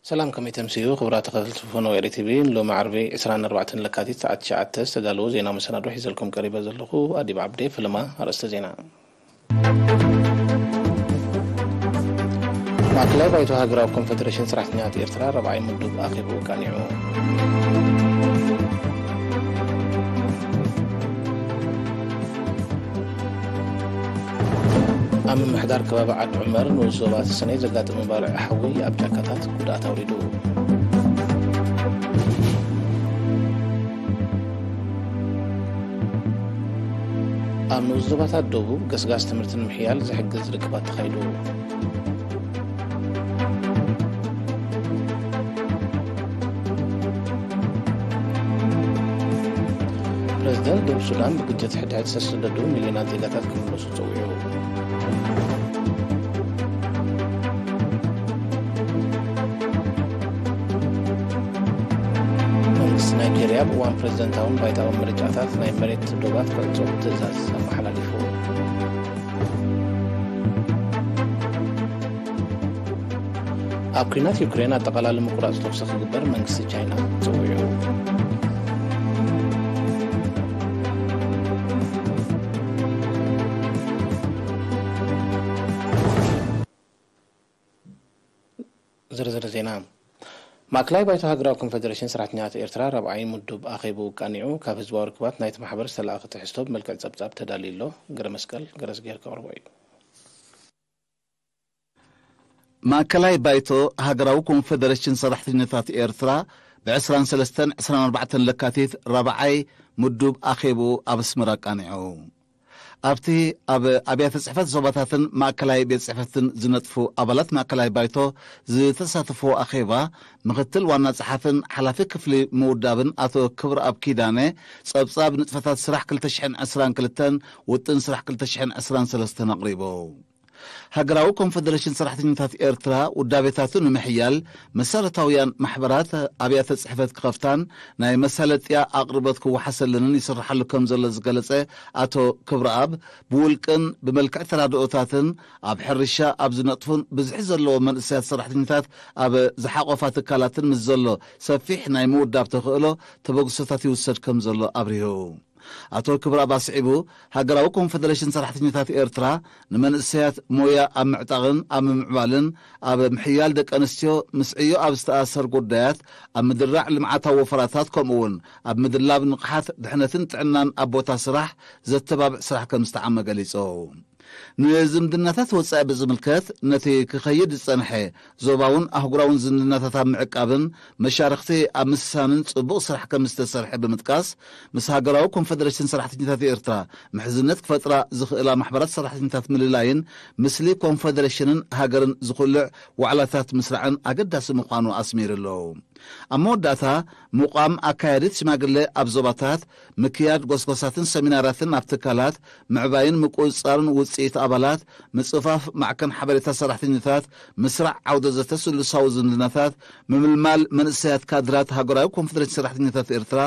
ሰላም፣ ከመይ ተምስዩ ክቡራት ተኸታተልቲ ፎኖ ኤሪ ቲቪ። ሎሚ ዓርቢ ዕስራን ኣርባዕተን ለካቲት ሰዓት ትሽዓተ ዝተዳለወ ዜና መሰናዶ ሒዘልኩም ቀሪበ ዘለኹ ኣዲብ ዓብዴ። ፈለማ ኣርእስተ ዜና። ማእከላይ ባይቶ ሃገራዊ ኮንፈደሬሽን ሰራሕተኛታት ኤርትራ ራብዓይ ምዱብ ኣኼብኡ ቀኒዑ። ኣብ ምምሕዳር ከባቢ ዓዲ ዑመር ንኡስ ዞባ ተሰነይ ዘጋጠመ ባርዕ ሓዊ ኣብ ጫካታት ጉድኣት ኣውሪዱ። ኣብ ንኡስ ዞባታት ደቡብ ገስጋስ ትምህርቲ ንምሕያል ዝሕግዝ ርክባት ተኻይዱ። ፕረዚደንት ደቡብ ሱዳን ብግጭት ሕድሕድ ዝተሰደዱ ሚልዮናት ዜጋታት ክምለሱ ጸዊዑ። መንግስቲ ናይጄርያ ኣብ እዋን ፕረዚደንታውን ባይታውን ምርጫታት ናይ መሬት ዶባት ክዕጾ ትእዛዝ ኣመሓላሊፉ። ኣብ ኲናት ዩክሬን ኣጠቓላሊ ምቁራጽ ተኹሲ ክግበር መንግስቲ ቻይና ጸዊዑ። ዝርዝር ዜና። ማእከላይ ባይቶ ሃገራዊ ኮንፈደሬሽን ሰራሕተኛታት ኤርትራ ራብዓይ ምዱብ ኣኼብኡ ቀኒዑ። ካብ ህዝባዊ ርክባት ናይቲ ማሕበር ዝተላእኸ ትሕዝቶ ብመልክዕ ጸብጻብ ተዳልዩ ኣሎ። ገረ መስቀል ገረዝጊሄር ከቕርቦ እዩ። ማእከላይ ባይቶ ሃገራዊ ኮንፈደሬሽን ሰራሕተኛታት ኤርትራ ብ ዕስራን ሰለስተን ዕስራን ኣርባዕተን ለካቲት ራብዓይ ምዱብ ኣኼብኡ ኣብ ኣስመራ ኣቃኒዑ። ኣብቲ ኣብ ኣብያተ ጽሕፈት ዞባታትን ማእከላይ ቤት ጽሕፈትን ዝነጥፉ ኣባላት ማእከላይ ባይቶ ዝተሳተፍዎ ኣኼባ፣ ምኽትል ዋና ጸሓፍን ሓላፊ ክፍሊ ምውዳብን ኣቶ ክብረኣብ ኪዳነ፣ ጸብጻብ ንጥፈታት ስራሕ ክልተ ሽሕን ዕስራን ክልተን ውጥን ስራሕ ክልተ ሽሕን ዕስራን ሰለስተን ኣቕሪቡ። ሃገራዊ ኮንፈደሬሽን ሰራሕተኛታት ኤርትራ ውዳቤታቱ ንምሕያል፣ መሰረታውያን ማሕበራት ኣብያተ ጽሕፈት ክኸፍታን ናይ መሳለጥያ ኣቕርቦት ክወሓሰለንን ይስርሓሉ ከም ዘሎ ዝገለጸ ኣቶ ክብረኣብ፣ ብውልቅን ብመልክዕ ተራድኦታትን ኣብ ሕርሻ ኣብ ዝነጥፉን ብዝሒ ዘለዎ መንእሰያት ሰራሕተኛታት ኣብ ዝሓቆፋ ትካላትን ምስ ዘሎ ሰፊሕ ናይ ምውዳብ ተኽእሎ ተበግሶታት ይውሰድ ከም ዘሎ ኣብሪሁ። ኣቶ ክብረኣብ ኣስዒቡ፣ ሃገራዊ ኮንፈደሬሽን ሰራሕተኛታት ኤርትራ ንመንእሰያት ሞያ ኣብ ምዕጣቕን ኣብ ምምዕባልን ኣብ ምሕያል ደቂ ኣንስትዮ ምስ ዕዮ ኣብ ዝተኣሰር ጉዳያት ኣብ ምድራዕ ልምዓታዊ ወፈራታት ከምኡ እውን ኣብ ምድላብ ንቕሓት ድሕነትን ጥዕናን ኣብ ቦታ ስራሕ ዘተባብዕ ስራሕ ከም ዝተዓመ ገሊጹ። ንዝምድናታት ወጻኢ ብዝምልከት ነቲ ክኸይድ ዝጸንሐ ዞባውን ኣህጉራውን ዝምድናታት ኣብ ምዕቃብን መሻርኽቲ ኣብ ምስሳንን ጽቡቕ ስራሕ ከም ዝተሰርሐ ብምጥቃስ፣ ምስ ሃገራዊ ኮንፈደሬሽን ሰራሕተኛታት ኤርትራ ምሕዝነት ክፈጥራ ዝኽእላ ማሕበራት ሰራሕተኛታት ምልላይን ምስሊ ኮንፈደሬሽንን ሃገርን ዝኹልዕ ዋዕላታት ምስራዕን ኣገዳሲ ምዃኑ ኣስሚሩ ኣሎ። ኣብ መወዳእታ፣ ምቋም ኣካያዲት ሽማግለ ኣብ ዞባታት፣ ምክያድ ጎስጎሳትን ሰሚናራትን ኣብ ትካላት፣ ምዕባይን ምቁጽጻርን ውጽኢት ኣባላት፣ ምጽፋፍ ማዕከን ሓበሬታ ሰራሕተኛታት፣ ምስራዕ ዓውደ ዘተ ስሉሳዊ ዝምድናታት፣ ምምልማል መንእሰያት ካድራት ሃገራዊ ኮንፈደሬሽን ሰራሕተኛታት ኤርትራ፣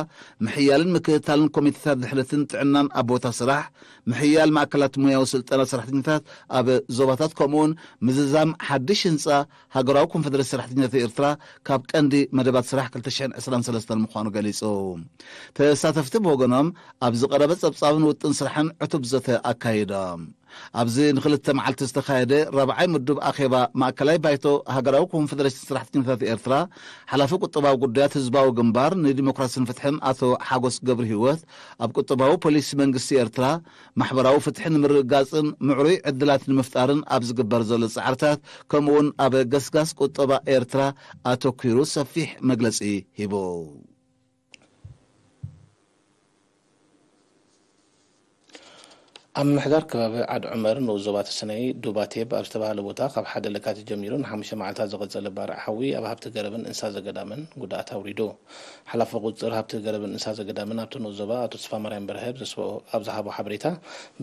ምሕያልን ምክትታልን ኮሚቴታት ድሕነትን ጥዕናን ኣብ ቦታ ስራሕ፣ ምሕያል ማእከላት ሞያዊ ስልጠና ሰራሕተኛታት ኣብ ዞባታት፣ ከምኡውን ምዝዛም ሓድሽ ህንጻ ሃገራዊ ኮንፈደሬሽን ሰራሕተኛታት ኤርትራ ካብ ቀንዲ መደባት ስራሕ ክልተ ሽሕን ዕስራን ሰለስተን ምዃኑ ገሊጹ። ተሳተፍቲ ብወገኖም ኣብ ዝቐረበ ጸብጻብን ውጥን ስራሕን ዕቱብ ዘተ ኣካይዶም። ኣብዚ ንክልተ መዓልቲ ዝተኻየደ ራብዓይ ምዱብ ኣኼባ ማእከላይ ባይቶ ሃገራዊ ኮንፈደሬሽን ሰራሕተኛታት ኤርትራ፣ ሓላፊ ቁጠባዊ ጉዳያት ህዝባዊ ግንባር ንዲሞክራስን ፍትሕን ኣቶ ሓጎስ ገብረ ህይወት፣ ኣብ ቁጠባዊ ፖሊሲ መንግስቲ ኤርትራ፣ ማሕበራዊ ፍትሒ ንምርግጋጽን ምዕሩይ ዕድላት ንምፍጣርን ኣብ ዝግበር ዘሎ ጻዕርታት፣ ከምኡውን ኣብ ገስጋስ ቁጠባ ኤርትራ ኣተኲሩ ሰፊሕ መግለጺ ሂቡ። ኣብ ምምሕዳር ከባቢ ዓድ ዑመር ንኡስ ዞባ ተሰነይ ዱባቴብ ኣብ ዝተባህለ ቦታ ካብ ሓደ ለካቲት ጀሚሩ ንሓሙሽተ መዓልታት ዝቐጸለ ባርዕ ሓዊ ኣብ ሃብቲ ገረብን እንስሳ ዘገዳምን ጉድኣት ኣውሪዱ። ሓላፊ ቁጽር ሃብቲ ገረብን እንስሳ ዘገዳምን ኣብቲ ንኡስ ዞባ ኣቶ ተስፋማርያም በርሀ ኣብ ዘስበኦ-፣ ኣብ ዝሃቦ ሓበሬታ፣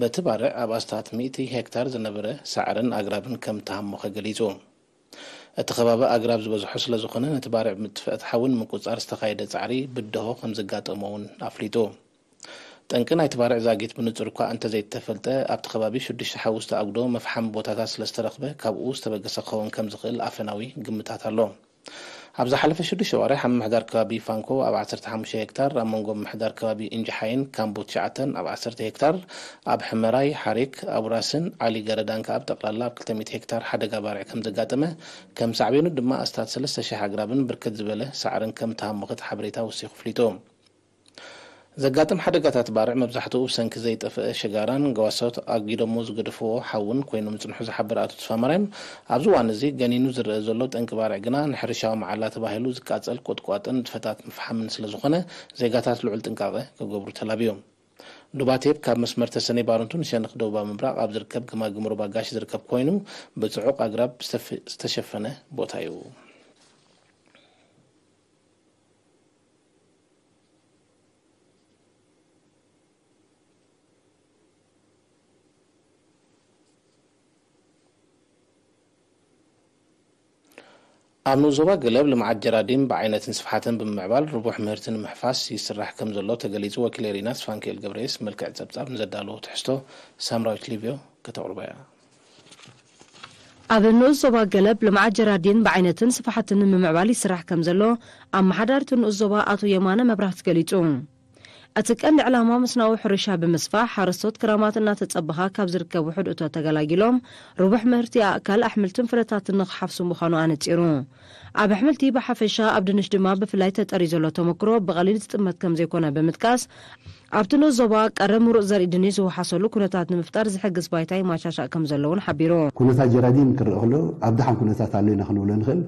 በቲ ባርዕ ኣብ ኣስታት ሚእቲ ሄክታር ዝነበረ ሳዕርን ኣግራብን ከም ተሃሞኸ ገሊጹ። እቲ ከባቢ ኣግራብ ዝበዝሖ ስለ ዝኾነ፣ ነቲ ባርዕ ምጥፍኣት ሓዊ ንምቁጽጻር ዝተኻየደ ጻዕሪ ብደሆ ከም ዘጋጠሞ እውን ኣፍሊጡ። ጠንቂ ናይቲ ባርዕ ዛጊት ብንጹር እኳ እንተዘይተፈልጠ፣ ኣብቲ ከባቢ ሽዱሽተ ሓዊ ዝተኣጉዶ መፍሓሚ ቦታታት ስለ ዝተረኽበ፣ ካብኡ ዝተበገሰ ክኸውን ከም ዝኽእል ኣፈናዊ ግምታት ኣሎ። ኣብ ዝሓለፈ ሽዱሽተ ኣዋርሕ ኣብ ምምሕዳር ከባቢ ፋንኮ ኣብ ዓሰርተ ሓሙሽተ ሄክታር፣ ኣብ መንጎ ምምሕዳር ከባቢ እንጅሓይን ካምቦ ትሽዓተን ኣብ ዓሰርተ ሄክታር፣ ኣብ ሕመራይ፣ ሓሪክ፣ ኣቡራስን ዓሊ ገረዳን ከኣ ብጠቕላላ ኣብ ክልተ ሚእቲ ሄክታር ሓደጋ ባርዕ ከም ዘጋጠመ፣ ከም ሳዕቤኑ ድማ ኣስታት ሰለስተ ሽሕ ኣግራብን ብርክት ዝበለ ሳዕርን ከም ተሃሞኸ እቲ ሓበሬታ ወሲኹ ኣፍሊጡ። ዘጋጥም ሓደጋታት ባርዕ መብዛሕትኡ ብሰንኪ ዘይጠፍአ ሽጋራን ገዋሶት ኣጊዶሞ ዝገደፍዎ ሓውን ኮይኑ ምጽንሑ ዝሓበረ ኣቶ ተስፋማርያም፣ ኣብዚ እዋን እዚ ገኒኑ ዝረአ ዘሎ ጠንቂ ባርዕ ግና ንሕርሻዊ መዓላ ተባሂሉ ዝቃጸል ቁጥቋጥን ንጥፈታት ምፍሓምን ስለ ዝኾነ፣ ዜጋታት ልዑል ጥንቃቐ ክገብሩ ተላብዮም። ዱባቴፕ ካብ መስመር ተሰነይ ባረንቱ ንሸነኽ ደቡባዊ ምብራቕ ኣብ ዝርከብ ግማግም ሩባ ጋሽ ዝርከብ ኮይኑ፣ ብጽዑቕ ኣግራብ ዝተፍ-፣ ዝተሸፈነ ቦታ እዩ። ኣብ ንኡስ ዞባ ገለብ ልምዓት ጀራዲን ብዓይነትን ስፍሓትን ብምምዕባል ርቡሕ ምህርቲ ንምሕፋስ ይስራሕ ከም ዘሎ ተገሊጹ። ወኪል ኤሪና ስፋንክኤል ገብረየስ መልክዕ ጸብጻብ ንዘዳለዎ ትሕዝቶ ሳምራዊት ሊብዮ ከተቕርቦ እያ። ኣብ ንኡስ ዞባ ገለብ ልምዓት ጀራዲን ብዓይነትን ስፍሓትን ንምምዕባል ይስራሕ ከም ዘሎ ኣመሓዳሪ እቲ ንኡስ ዞባ ኣቶ የማነ መብራህቲ ገሊጹ። እቲ ቀንዲ ዕላማ መስኖኣዊ ሕርሻ ብምስፋሕ፣ ሓረስቶት ክራማት እናተጸበኻ ካብ ዝርከብ ውሑድ እቶት ተገላጊሎም፣ ርቡሕ ምህርቲ ኣእካል ኣሕምልትን ፍረታትን ንኽሓፍሱ ምዃኑ ኣነጺሩ። ኣብ ኣሕምልቲ ብሓፈሻ፣ ኣብ ድንሽ ድማ ብፍላይ ተጠርዩ ዘሎ ተመክሮ ብቐሊል ዝጥመት ከም ዘይኮነ ብምጥቃስ፣ ኣብቲ ንኡስ ዞባ ቀረብ ምሩጽ ዘርኢ ድንሽ ዝወሓሰሉ ኩነታት ንምፍጣር ዝሕግዝ ባይታ ይመቻቻእ ከም ዘሎ እውን ሓቢሩ። ኩነታት ጀራዲን ክረአ ከሎ፣ ኣብ ደሓን ኩነታት ኣሎ ኢና ክንብሎ ንኽእል።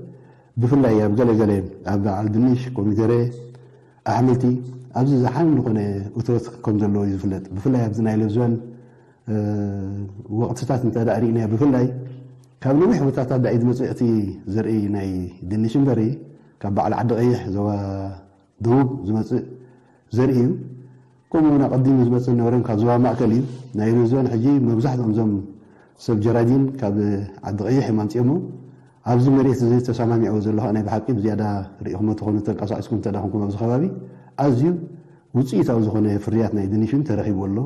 ብፍላይ ኣብ ገለ ገለ፣ ኣብ በዓል ድንሽ፣ ኮሚደረ፣ ኣሕምልቲ ኣብዚ ዝሓን ዝኾነ እቶት ከም ዘለዎ እዩ ዝፍለጥ። ብፍላይ ኣብዚ ናይ ለብዝባን፣ እ፣ ወቕትታት እንተ ደኣ ርኢናዮ፣ ብፍላይ ካብ ነዊሕ ቦታታት ደኣ እዩ ዝመጽእ እቲ ዘርኢ ናይ ድንሽ እምበሪ፣ ካብ በዓል ዓዲ ቀይሕ፣ ዞባ ደቡብ ዝመጽእ ዘርኢ እዩ። ከምኡ እውን ኣቐዲሙ ዝመጽእ ዝነበረን ካብ ዞባ ማእከል እዩ። ናይ ለብዝባን ሕጂ መብዛሕትኦም እዞም ሰብ ጀራዲን ካብ ዓዲ ቀይሕ እዮም ኣምጺኦሞ። ኣብዚ መሬት እዚ ተሰማሚዕዎ ዘሎ ኸኣ ናይ ብሓቂ ብዝያዳ ርኢኹሞ ተኾኑ፣ ተንቀሳቒስኩም እንተ ደኣ ኮንኩም ኣብዚ ከባቢ፣ ኣዝዩ ውጽኢታዊ ዝኾነ ፍርያት ናይ ድንሽ እውን ተረኺቡ ኣሎ።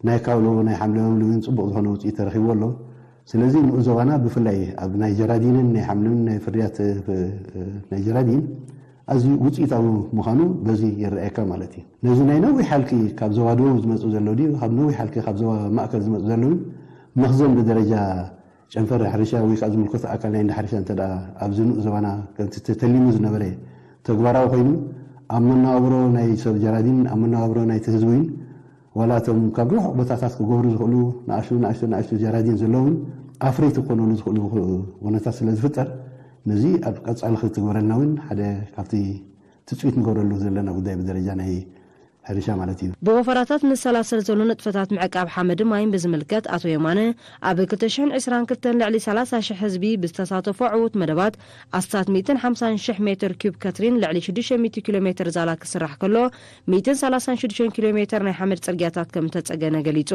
ናይ ካውሎ፣ ናይ ሓምለዋይ ለሚን ጽቡቕ ዝኾነ ውጽኢት ተረኺቡ ኣሎ። ስለዚ ንኡስ ዞባና ብፍላይ ኣብ ናይ ጀራዲንን ናይ ሓምለዋይን ናይ ፍርያት፣ እ፣ ናይ ጀራዲን ኣዝዩ ውጽኢታዊ ምዃኑ በዚ ይረኣየካ ማለት እዩ። ነዚ ናይ ነዊሕ ሓልኪ ካብ ዞባ ደቡብ ዝመጹ ዘለዉ ድዩ፣ ካብ ነዊሕ ሓልኪ ካብ ዞባ ማእከል ዝመጹ ዘለዉ መኽዘን ብደረጃ ጨንፈር ሕርሻ ወይ ከዓ ዝምልከቶ ኣካል ናይ እንዳ ሕርሻ እንተ ደኣ ኣብዚ ንኡስ ዞባና ከምቲ ተተሊሙ ዝነበረ ተግባራዊ ኮይኑ፣ ኣብ መነባብሮ ናይ ሰብ ጀራዲን፣ ኣብ መነባብሮ ናይቲ ህዝቢ እውን፣ ዋላ እቶም ካብ ርሑቕ ቦታታት ክገብሩ ዝኽእሉ ንኣሽቱ፣ ንኣሽቱ፣ ንኣሽቱ ጀራዲን ዘለዉ እውን ኣፍረይቲ ክኾኑሉ ዝኽእሉ ኩነታት ስለ ዝፍጠር፣ ነዚ ኣብ ቀጻሊ ክትግበረልና እውን ሓደ ካብቲ ትጽቢት ንገብረሉ ዘለና ጉዳይ ብደረጃ ናይ ሕርሻ ማለት እዩ። ብወፈራታት ንሰላሰል ዘሎ ንጥፈታት ምዕቃብ ሓመድን ማይን ብዝምልከት ኣቶ የማነ፣ ኣብ ክልተ ሽሕን ዕስራን ክልተን ልዕሊ ሰላሳ ሽሕ ህዝቢ ብዝተሳተፎ ዕዉት መደባት ኣስታት ሚእትን ሓምሳን ሽሕ ሜትር ኪዩብ ከትሪን ልዕሊ ሽዱሽተ ሚእቲ ኪሎ ሜትር ዛላ ክስራሕ ከሎ፣ ሚእትን ሰላሳን ሽዱሽተን ኪሎ ሜትር ናይ ሓመድ ጽርግያታት ከም እተጸገነ ገሊጹ።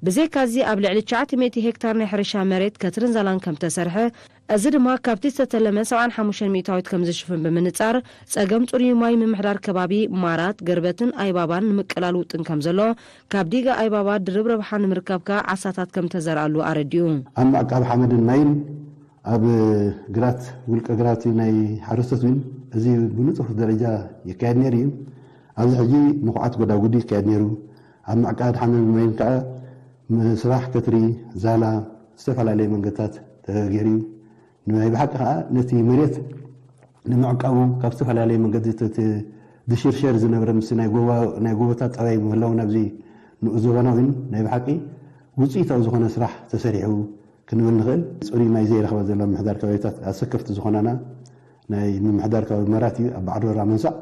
ብዘይካዚ ኣብ ልዕሊ ትሽዓተ ሚእቲ ሄክታር ናይ ሕርሻ መሬት ከትርን ዛላን ከም እተሰርሐ፣ እዚ ድማ ካብቲ ዝተተለመ ሰብዓን ሓሙሽተን ሚእታዊት ከም ዝሽፍን ብምንጻር፣ ጸገም ጽሩይ ማይ ምምሕዳር ከባቢ ማራት፣ ገርበትን ኣይባባን ንምቅላል ውጥን ከም ዘሎ፣ ካብ ዲጋ ኣይባባ ድርብ ረብሓ ንምርካብ ከኣ ዓሳታት ከም ተዘርኣሉ ኣረዲኡ። ኣብ ምዕቃብ ሓመድን ማይን ኣብ ግራት፣ ውልቀ ግራት ናይ ሓረስቶት እውን እዚ ብንጡፍ ደረጃ ይካየድ ነይሩ እዩ። ኣብዚ ሕጂ ንቑዓት ጎዳጉዲ ይካየድ ነይሩ። ኣብ ምዕቃብ ሓመድን ማይን ከኣ ስራሕ ከትሪ፣ ዛላ፣ ዝተፈላለየ መንገድታት ተገይሩ እዩ። ናይ ብሓቂ ከኣ ነቲ መሬት ንምዕቃቡ ካብ ዝተፈላለየ መንገዲ እቲ፣ እቲ ዝሽርሸር ዝነበረ ምስ ናይ ጎባ-፣ ናይ ጎቦታት ጠባይ ምህላው ናብዚ ንኡስ ዞባና እውን ናይ ብሓቂ ውፅኢታዊ ዝኾነ ስራሕ ተሰሪሑ ክንብል ንኽእል። ፅሩይ ማይ ዘይረኽባ ዘላ ምምሕዳር ከባቢታት ኣሰከፍቲ ዝኾናና ናይ ምምሕዳር ከባቢ መራት እዩ፣ ኣብ ባዕዶራ መንሳዕ።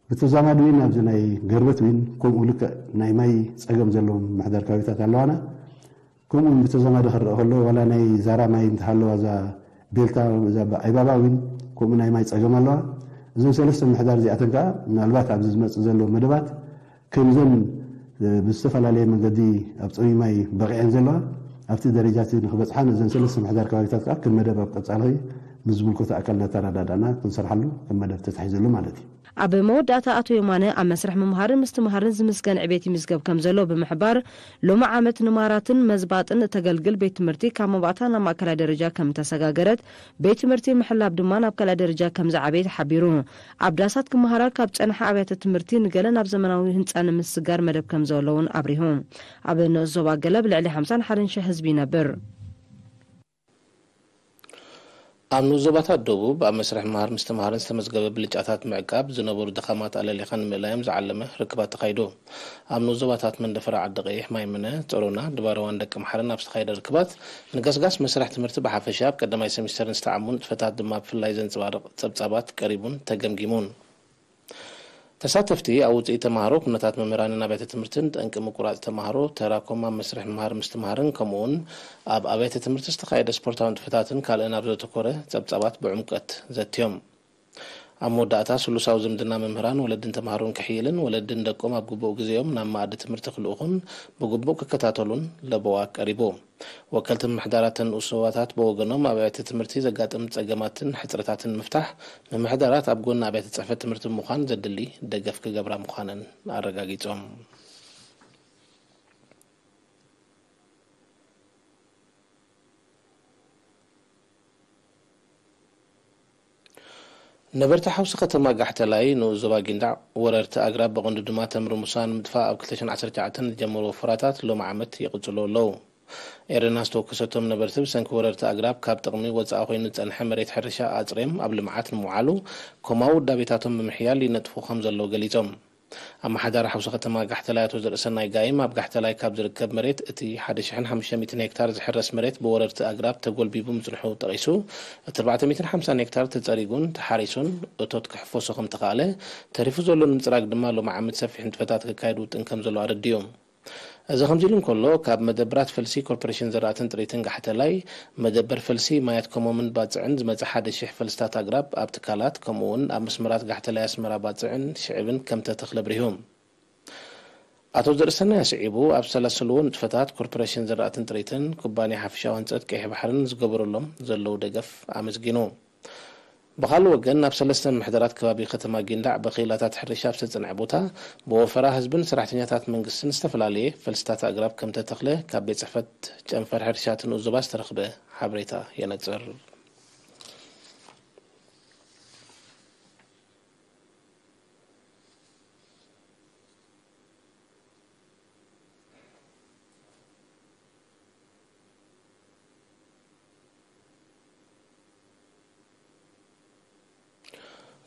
ብተዛማዲ እውን ኣብዚ ናይ ገርበት እውን ከምኡ ልክዕ ናይ ማይ ፀገም ዘለዎም ምምሕዳር ከባቢታት ኣለዋና። ከምኡ እውን ብተዛማዲ ክረአ ከሎ ዋላ ናይ ዛራ ማይ እንተሃለዋ እዛ ቤልታ እዛ ኣይባባ እውን ከምኡ ናይ ማይ ፀገም ኣለዋ። እዘን ሰለስተ ምምሕዳር እዚኣተን ከዓ ምናልባት ኣብዚ ዝመፅእ ዘሎ መደባት ከምዘን ብዝተፈላለየ መንገዲ ኣብ ፅሩይ ማይ በቂዐን ዘለዋ ኣብቲ ደረጃ እቲ ንክበፅሓ ነዘን ሰለስተ ምምሕዳር ከባቢታት ከዓ ከም መደብ ኣብ ቀፃሊ ምስ ዝምልከቶ ኣካል እናተረዳዳእና ክንሰርሓሉ ከም መደብ ተታሒዙ ዘሎ ማለት እዩ። ኣብ መወዳእታ ኣቶ የማነ ኣብ መስርሕ ምምሃርን ምስትምሃርን ዝምስገን ዕቤት ይምዝገብ ከም ዘሎ ብምሕባር፣ ሎሚ ዓመት ንማራትን መዝባጥን እተገልግል ቤት ትምህርቲ ካብ መባእታ ናብ ማእከላይ ደረጃ ከም ተሰጋገረት፣ ቤት ትምህርቲ ምሕላብ ድማ ናብ ካልኣይ ደረጃ ከም ዝዓበየ ተሓቢሩ። ኣብ ዳሳት ክመሃራ ካብ ጸንሓ ኣብያተ ትምህርቲ ንገለ ናብ ዘመናዊ ህንጻ ንምስጋር መደብ ከም ዘሎ እውን ኣብሪሁ። ኣብ ንኡስ ዞባ ገለብ ልዕሊ ሓምሳን ሓደን ሽሕ ህዝቢ ይነብር። ኣብ ንኡስ ዞባታት ደቡብ ኣብ መስርሕ ምምሃር ምስትምሃርን ዝተመዝገበ ብልጫታት ምዕቃብ ዝነበሩ ድኻማት ኣለሊኻ ንምእላዮም ዝዓለመ ርክባት ተኻይዱ። ኣብ ንኡስ ዞባታት መንደፈራ፣ ዓዲ ቀይሕ፣ ማይምነ፣ ጸሮና፣ ድባርዋን ደቂ ምሓርን ኣብ ዝተኻየደ ርክባት ንገስጋስ መስርሕ ትምህርቲ ብሓፈሻ ኣብ ቀዳማይ ሰሚስተርን ዝተዓሙ ንጥፈታት ድማ ብፍላይ ዘንጸባርቕ ጸብጻባት ቀሪቡን ተገምጊሙን። ተሳተፍቲ ኣብ ውፅኢት ተምሃሮ፣ ኩነታት መምህራንን ኣብያተ ትምህርትን፣ ጠንቂ ምቁራፅ ተምሃሮ፣ ተራኮም ኣብ መስርሕ ምምሃር ምስትምሃርን ከምኡውን ኣብ ኣብያተ ትምህርቲ ዝተኻየደ ስፖርታዊ ንጥፈታትን ካልእን ኣብ ዘተኮረ ፀብፃባት ብዕምቀት ዘትዮም። ኣብ መወዳእታ ስሉሳዊ ዝምድና መምህራን፣ ወለድን ተምሃሮን ክሕይልን ወለድን ደቆም ኣብ ግቡእ ግዜኦም ናብ መኣዲ ትምህርቲ ክልእኹን ብግቡእ ክከታተሉን ለበዋ ቀሪቡ። ወከልቲ ምምሕዳራት ንኡስ ዞባታት ብወገኖም ኣብ ኣብያተ ትምህርቲ ዘጋጥም ጸገማትን ሕጽረታትን ንምፍታሕ ምምሕዳራት ኣብ ጎኒ ኣብያተ ጽሕፈት ትምህርቲ ብምዃን ዘድሊ ደገፍ ክገብራ ምዃነን ኣረጋጊጾም። ነበርቲ ሓውሲ ከተማ ጋሕተላይ ንኡስ ዞባ ጊንዳዕ ወረርቲ ኣግራብ ብቐንዱ ድማ ተምሪ ሙሳ ንምጥፋእ ኣብ ክልተ ሽሕን ዓሰርተ ትሽዓተን ዝጀመርዎ ወፈራታት ሎሚ ዓመት ይቕጽሉ ኣለዉ። ኤረና ዝተወከሰቶም ነበርቲ ብሰንኪ ወረርቲ ኣግራብ ካብ ጥቕሚ ወጻኢ ኮይኑ ዝጸንሐ መሬት ሕርሻ ኣጽርዮም ኣብ ልምዓት ንምውዓሉ ኮማዊ ውዳቤታቶም ብምሕያል ይነጥፉ ከም ዘለዉ ገሊጾም። ኣመሓዳሪ ሓውሲ ከተማ ጋሕተላይ ኣቶ ዘርእሰናይ ጋይም ኣብ ጋሕተላይ ካብ ዝርከብ መሬት እቲ ሓደ ሽሕን ሓሙሽተ ሚእትን ሄክታር ዝሕረስ መሬት ብወረርቲ ኣግራብ ተጎልቢቡ ምጽንሑ ጠቒሱ፣ እቲ ኣርባዕተ ሚእትን ሓምሳን ሄክታር ተጸሪጉን ተሓሪሱን እቶት ክሕፈሶ ከም ተኻእለ፣ ተሪፉ ዘሎ ንምጽራግ ድማ ሎሚ ዓመት ሰፊሕ ንጥፈታት ከካይድ ውጥን ከም ዘሎ ኣረዲኡ። እዚ ከምዚ ኢሉ እንከሎ፣ ካብ መደብራት ፈልሲ ኮርፖሬሽን ዘራእትን ጥሪትን ጋሕተላይ፣ መደበር ፈልሲ ማያት ኮሞምን ባጽዕን ዝመጸ ሓደ ሺሕ ፈልስታት ኣግራብ ኣብ ትካላት፣ ከምኡውን ኣብ መስመራት ጋሕተላይ ኣስመራ ባጽዕን ሽዕብን ከም ተተኽለ ኣብሪሁ። ኣቶ ዘርእሰናይ ኣስዒቡ፣ ኣብ ዝተሰላሰልዎ ንጥፈታት ኮርፖሬሽን ዘራእትን ጥሪትን፣ ኩባንያ ሓፈሻዊ ህንጸት ቀይሕ ባሕርን ዝገበረሎም ዘለዉ ደገፍ ኣመስጊኑ። ብኻልእ ወገን፣ ናብ ሰለስተ ምምሕዳራት ከባቢ ከተማ ጊንዳዕ ብክኢላታት ሕርሻ ኣብ ዝተጸንዐ ቦታ፣ ብወፈራ ህዝብን ሰራሕተኛታት መንግስትን ዝተፈላለየ ፈልስታት ኣግራብ ከም ተተኽለ ካብ ቤት ጽሕፈት ጨንፈር ሕርሻ እቲ ንኡስ ዞባ ዝተረኽበ ሓበሬታ የነጽር።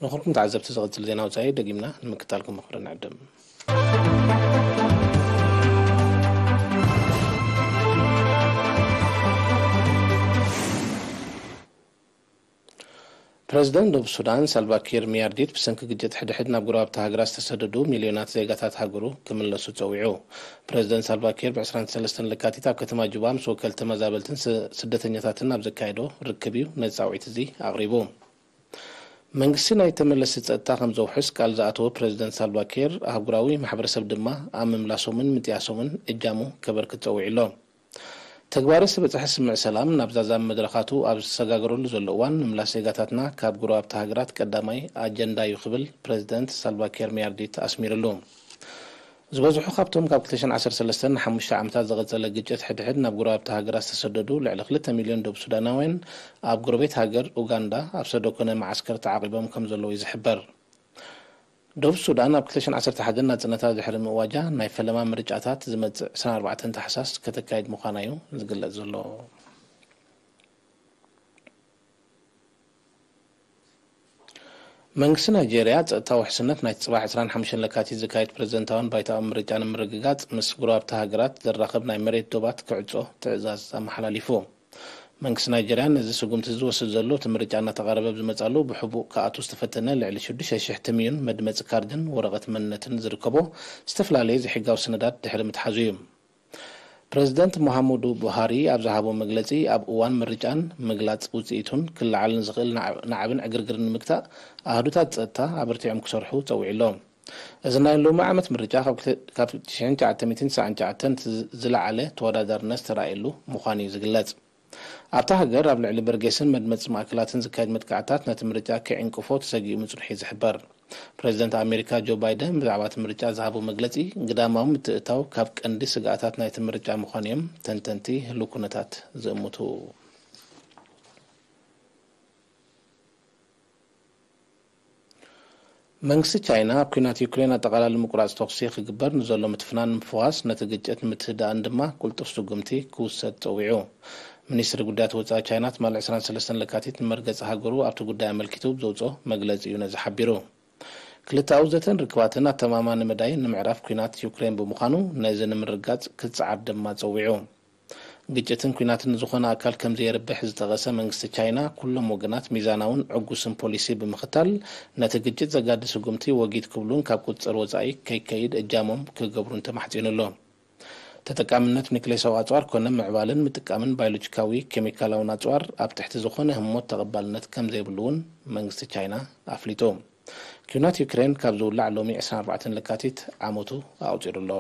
ንኹልኩም ተዓዘብቲ ዝቕጽል ዜና ወጻኢ ደጊምና ንምክታልኩም ብኽብሪ ንዕድም። ፕረዚደንት ደቡብ ሱዳን ሳልቫ ኪር ሚያርዲት ብሰንኪ ግጭት ሕድሕድ ናብ ጎረባብቲ ሃገራት ዝተሰደዱ ሚልዮናት ዜጋታት ሃገሩ ክምለሱ ጸዊዑ። ፕረዚደንት ሳልቫ ኪር ብ ዕስራን ሰለስተን ለካቲት ኣብ ከተማ ጁባ ምስ ወከልቲ ተመዛበልትን ስ-፣ ስደተኛታትን ኣብ ዘካየዶ ርክብ እዩ ነዚ ጻውዒት እዚ ኣቕሪቡ። መንግስቲ ናይ ተመለስቲ ጸጥታ ከም ዘውሕስ ቃል ዝኣተወ ፕረዚደንት ሳልቫ ኪር፣ ኣህጉራዊ ማሕበረሰብ ድማ ኣብ ምምላሶምን ምጥያሶምን እጃሙ ከበርክት ጸዊዑ ኣሎ። ተግባሪ ዝተበጽሐ ስምምዕ ሰላም ናብዛ ዛም መድረኻቱ ኣብ ዝሰጋገረሉ ዘሎ እዋን፣ ምምላስ ዜጋታትና ካብ ጎረባብቲ ሃገራት ቀዳማይ ኣጀንዳ እዩ ክብል ፕረዚደንት ሳልቫ ኪር ሚያርዲት ኣስሚርሉ። ዝበዝሑ ካብቶም ካብ ክልተ ሽሕን ዓሰርተ ሰለስተን ንሓሙሽተ ዓመታት ዝቐጸለ ግጭት ሕድሕድ ናብ ጎረባብቲ ሃገራት ዝተሰደዱ ልዕሊ ክልተ ሚልዮን ደቡብ ሱዳናውያን ኣብ ጎረቤት ሃገር ኡጋንዳ ኣብ ሰደኮነ መዓስከር ተዓቒቦም ከም ዘለዉ እዩ ዝሕበር። ደቡብ ሱዳን ኣብ ክልተ ሽሕን ዓሰርተ ሓደን ናጽነታ ድሕሪ ምእዋጃ ናይ ፈለማ ምርጫታት ዝመጽእ ዕስራን ኣርባዕተን ታሕሳስ ከተካይድ ምዃና እዩ ዝግለጽ ዘሎ። መንግስቲ ናይጄርያ ጸጥታ ውሕስነት ናይቲ ጽባሕ ዕስራን ሓሙሽተን ለካቲት ዝካየድ ፕረዚደንታውን ባይታውን ምርጫ ንምርግጋጽ ምስ ጎረባብቲ ሃገራት ዘራኽብ ናይ መሬት ዶባት ክዕጾ ትዕዛዝ ኣመሓላሊፉ። መንግስቲ ናይጄርያ ነዚ ስጉምቲ ዝወስድ ዘሎ እቲ ምርጫ እናተቓረበ ብዝመጻሉ ብሕቡእ ክኣቱ ዝተፈተነ ልዕሊ ሽዱሽተ ሽሕ ትምዩን መድመጺ ካርድን ወረቐት መንነትን ዝርከቦ ዝተፈላለየ ዘይሕጋዊ ሰነዳት ድሕሪ ምትሓዙ እዩ። ፕረዚደንት ሙሃሙዱ ቡሃሪ ኣብ ዝሃቦ መግለጺ፣ ኣብ እዋን ምርጫን ምግላጽ ውጽኢቱን ክለዓል ንዝኽእል ናዕ-፣ ናዕብን ዕግርግርን ንምግታእ ኣህዱታት ጸጥታ ኣበርቲዖም ክሰርሑ ጸዊዑ ኣሎ። እዚ ናይ ሎሚ ዓመት ምርጫ ካብ ክልተ-፣ ካብ ሽሕን ትሽዓተ ሚእትን ተስዓን ትሽዓተን ዝለዓለ ተወዳዳርነት ዝተራእየሉ ምዃኑ እዩ ዝግለጽ። ኣብታ ሃገር ኣብ ልዕሊ በርጌስን መድመጺ ማእከላትን ዝካየድ መጥቃዕታት ነቲ ምርጫ ከዕንቅፎ ተሰጊኡ ምጽንሑ እዩ ዝሕበር። ፕሬዚደንት ኣሜሪካ ጆ ባይደን ብዛዕባ እቲ ምርጫ ዝሃቦ መግለጺ፣ ግዳማዊ ምትእትታው ካብ ቀንዲ ስግኣታት ናይቲ ምርጫ ምዃኑ እዮም ተንተንቲ ህሉው ኩነታት ዝእምቱ። መንግስቲ ቻይና ኣብ ኲናት ዩክሬን ኣጠቓላሊ ምቁራጽ ተኹሲ ክግበር ንዘሎ ምትፍናን ምፍዋስ፣ ነቲ ግጭት ንምትህድኣን ድማ ቅልጡፍ ስጉምቲ ክውሰድ ጸዊዑ። ሚኒስትሪ ጉዳያት ወጻኢ ቻይና ትማሊ ዕስራን ሰለስተን ለካቲት ንመርገጺ ሃገሩ ኣብቲ ጉዳይ ኣመልኪቱ ብዘውጽኦ መግለጺ እዩ ነዚ ሓቢሩ። ክልተኣዊ ዘተን ርክባትን ኣተማማኒ መዳይ ንምዕራፍ ኲናት ዩክሬን ብምዃኑ፣ ነዚ ንምርጋጽ ክጽዓር ድማ ጸዊዑ። ግጭትን ኲናትን ንዝኾነ ኣካል ከም ዘየርብሕ ዝጠቐሰ መንግስቲ ቻይና፣ ኩሎም ወገናት ሚዛናውን ዕጉስን ፖሊሲ ብምኽታል፣ ነቲ ግጭት ዘጋድድ ስጉምቲ ወጊድ ክብሉን ካብ ቁጽጽር ወጻኢ ከይከይድ እጃሞም ክገብሩን ተማሕጺኑ ኣሎ። ተጠቃምነት ኒክሌሳዊ ኣጽዋር ኮነ ምዕባለን ምጥቃምን ባዮሎጂካዊ ኬሚካላውን ኣጽዋር ኣብ ትሕቲ ዝኾነ ህሞት ተቐባልነት ከም ዘይብሉ እውን መንግስቲ ቻይና ኣፍሊጡ። ኲናት ዩክሬን ካብ ዝውላዕ ሎሚ ዕስራን ኣርባዕተን ለካቲት ዓመቱ ኣቑጺሩ ኣሎ።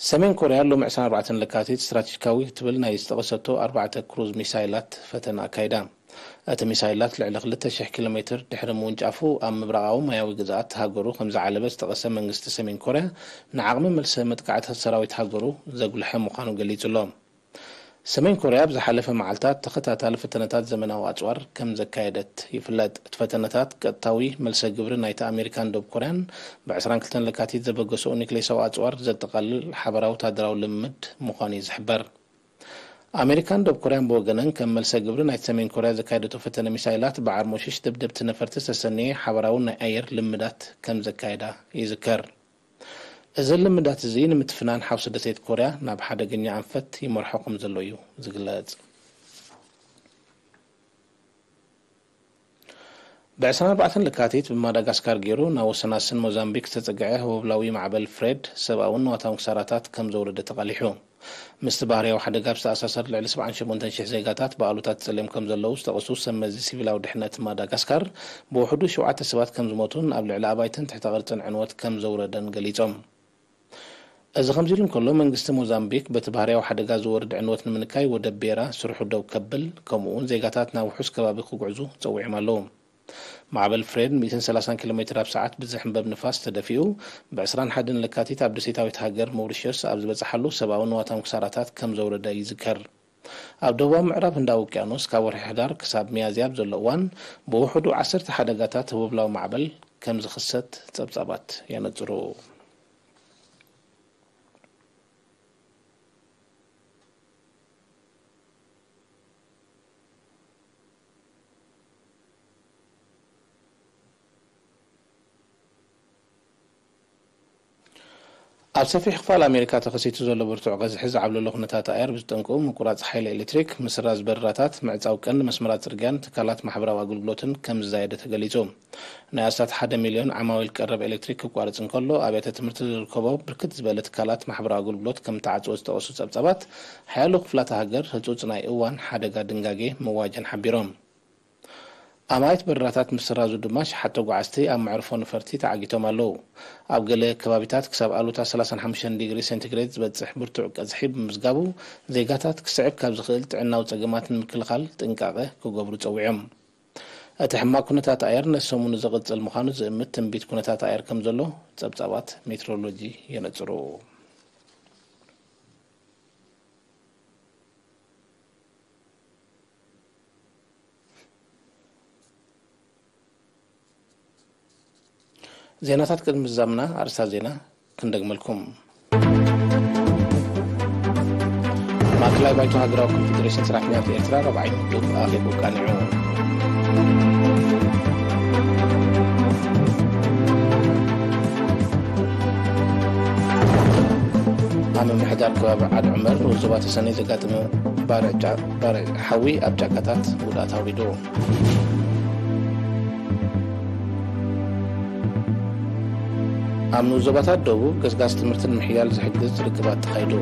ሰሜን ኮርያ ሎሚ ዕስራን ኣርባዕተን ለካቲት ስትራቴጂካዊ ክትብል ናይ ዝጠቐሰቶ ኣርባዕተ ክሩዝ ሚሳይላት ፈተነ ኣካይዳ። እቲ ሚሳይላት ልዕሊ ክልተ ሽሕ ኪሎ ሜትር ድሕሪ ምውንጫፉ፣ ኣብ ምብራቓዊ ማያዊ ግዝኣት ሃገሩ ከም ዝዓለበ ዝጠቐሰ መንግስቲ ሰሜን ኮርያ፣ ንዓቕሚ መልሰ መጥቃዕቲ ሰራዊት ሃገሩ ዘጉልሐ ምዃኑ ገሊጹ ኣሎ። ሰሜን ኮርያ ኣብ ዝሓለፈ መዓልታት ተኸታታሊ ፈተነታት ዘመናዊ ኣጽዋር ከም ዘካየደት ይፍለጥ። እቲ ፈተነታት ቀጥታዊ መልሰ ግብሪ ናይቲ ኣሜሪካን ደቡብ ኮርያን ብ ዕስራን ክልተን ለካቲት ዘበገሰኡ ኒክሌሳዊ ኣጽዋር ዘጠቓልል ሓበራዊ ወታደራዊ ልምምድ ምዃኑ እዩ ዝሕበር። ኣሜሪካን ደቡብ ኮርያን ብወገነን፣ ከም መልሰ ግብሪ ናይቲ ሰሜን ኮርያ ዘካየደቶ ፈተነ ሚሳይላት፣ ብዓርሞሽሽ ደብደብቲ ነፈርቲ ዝተሰነየ ሓበራዊ ናይ ኣየር ልምዳት ከም ዘካየዳ ይዝከር። እዚ ልምዳት እዚ ንምትፍናን ሓውሲ ደሴት ኮርያ ናብ ሓደገኛ ኣንፈት ይመርሖ ከም ዘሎ እዩ ዝግለጽ። ብ ዕስራን ኣርባዕተን ለካቲት ብማዳጋስካር ገይሩ ናብ ወሰናስን ሞዛምቢክ ዝተጸግዐ ህቦብላዊ ማዕበል ፍሬድ፣ ሰብኣውን ንዋታውን ክሳራታት ከም ዘውረደ ተቓሊሑ። ምስቲ ባህርያዊ ሓደጋ ኣብ ዝተኣሳሰር ልዕሊ ሰብዓን ሸሞንተን ሽሕ ዜጋታት ብኣሉታ ተጸልዮም ከም ዘለዉ ዝጠቐሱ ሰብ መዚ ሲቪላዊ ድሕነት ማዳጋስካር፣ ብውሕዱ ሸውዓተ ሰባት ከም ዝሞቱን ኣብ ልዕሊ ኣባይትን ትሕተ ቅርጽን ዕንወት ከም ዘውረደን ገሊጾም። እዚ ከምዚ ኢሉ እንከሎ፣ መንግስቲ ሞዛምቢክ በቲ ባህርያዊ ሓደጋ ዝወርድ ዕንወት ንምንካይ ወደብ ቤራ ስርሑ ደው ከብል፣ ከምኡ እውን ዜጋታት ናብ ውሑስ ከባቢ ክጉዕዙ ጸዊዖም ኣለዉ። ማዕበል ፍሬድ ሚእትን ሰላሳን ኪሎ ሜትር ኣብ ሰዓት ብዝሕንበብ ንፋስ ተደፊኡ፣ ብ ዕስራን ሓደን ለካቲት ኣብ ደሴታዊት ሃገር ሞሪሸስ ኣብ ዝበጽሓሉ፣ ሰብኣዊ ንዋታዊ ክሳራታት ከም ዘውረደ ይዝከር። ኣብ ደቡባዊ ምዕራብ ህንዳዊ ውቅያኖስ፣ ካብ ወርሒ ሕዳር ክሳብ ሚያዝያ ኣብ ዘሎ እዋን፣ ብውሕዱ ዓሰርተ ሓደጋታት ህቦብላዊ ማዕበል ከም ዝኽሰት ጸብጻባት የነጽሩ። ኣብ ሰፊሕ ክፋል ኣሜሪካ ተኸሲቱ ዘሎ ብርቱዕ ቀዝሒ ዝዓብለሎ ኩነታት ኣየር ብዝጠንቅኡ ምቁራጽ ሓይሊ ኤሌክትሪክ፣ ምስራዝ በረራታት፣ ምዕጻው ቀንዲ መስመራት ጽርግያን ትካላት ማሕበራዊ ኣገልግሎትን ከም ዝዛየደ ተገሊጹ። ናይ ኣስታት ሓደ ሚልዮን ዓማዊል ቀረብ ኤሌክትሪክ ክቋረጽ እንከሎ፣ ኣብያተ ትምህርቲ ዝርከቦ ብርክት ዝበለ ትካላት ማሕበራዊ ኣገልግሎት ከም ተዓጽወ ዝጠቐሱ ጸብጻባት፣ ሓያሎ ክፍላተ ሃገር ህጹጽ ናይ እዋን ሓደጋ ድንጋጌ ምዋጀን ሓቢሮም። ኣማኢት በረራታት ምስራዙ ድማ፣ ሸሓት ተጓዓዝቲ ኣብ መዕርፎ ነፈርቲ ተዓጊቶም ኣለዉ። ኣብ ገለ ከባቢታት ክሳብ ኣሉታ ሰላሳን ሓሙሽተን ዲግሪ ሴንቲግሬድ ዝበጽሕ ብርቱዕ ቀዝሒ ብምዝጋቡ፣ ዜጋታት ክስዕብ ካብ ዝኽእል ጥዕናዊ ጸገማት ንምክልኻል ጥንቃቐ ክገብሩ ጸዊዖም። እቲ ሕማቕ ኩነታት ኣየር ነቲ ሰሙን ዝቕጽል ምዃኑ ዝእምት ትንቢት ኩነታት ኣየር ከም ዘሎ ጸብጻባት ሜትሮሎጂ የነጽሩ። ዜናታት ቅድሚ ምዝዛምና ኣርእስታት ዜና ክንደግመልኩም። ማእከላይ ባይቶ ሃገራዊ ኮንፌደሬሽን ሰራሕተኛታት ኤርትራ ራብዓይ ውድብ ኣኼብኡ ቃኒዑ። ኣብ ምምሕዳር ከባቢ ዓድ ዑመር ንውዝባ ተሰነይ ዘጋጠመ ባርዕ ጫ-፣ ባርዕ ሓዊ ኣብ ጫካታት ጉድኣት ኣውሪዱ። ኣብ ንኡስ ዞባታት ደቡብ ገስጋስ ትምህርቲ ንምሕያል ዝሕግዝ ርክባት ተኻይዱ።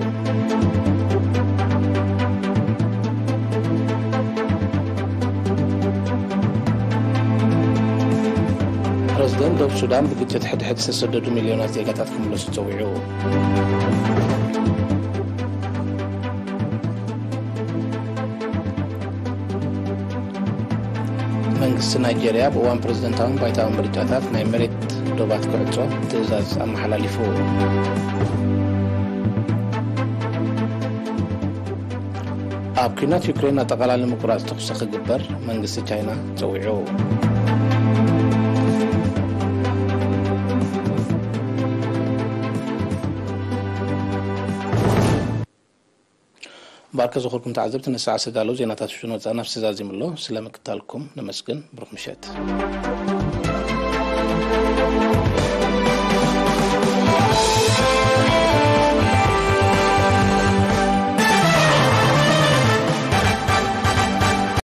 ፕረዚደንት ደቡብ ሱዳን ብግጭት ሕድሕድ ዝተሰደዱ ሚልዮናት ዜጋታት ክምለሱ ጸዊዑ። መንግስቲ ናይጄርያ ኣብ እዋን ፕሬዝደንታውን ባይታውን ምርጫታት ናይ መሬት ዶባት ክዕጾ ትእዛዝ ኣመሓላሊፉ። ኣብ ኲናት ዩክሬን ኣጠቓላሊ ምቁራጽ ተኹሲ ክግበር መንግስቲ ቻይና ጸዊዑ። ባርከ ዝኾርኩም ተዓዘብቲ፣ ንሰዓ ዝተዳለዉ ዜናታት ሽኖ ጻናፍ ስዛዚምሎ። ስለ ምክታልኩም ነመስግን። ብሩኽ ምሸት።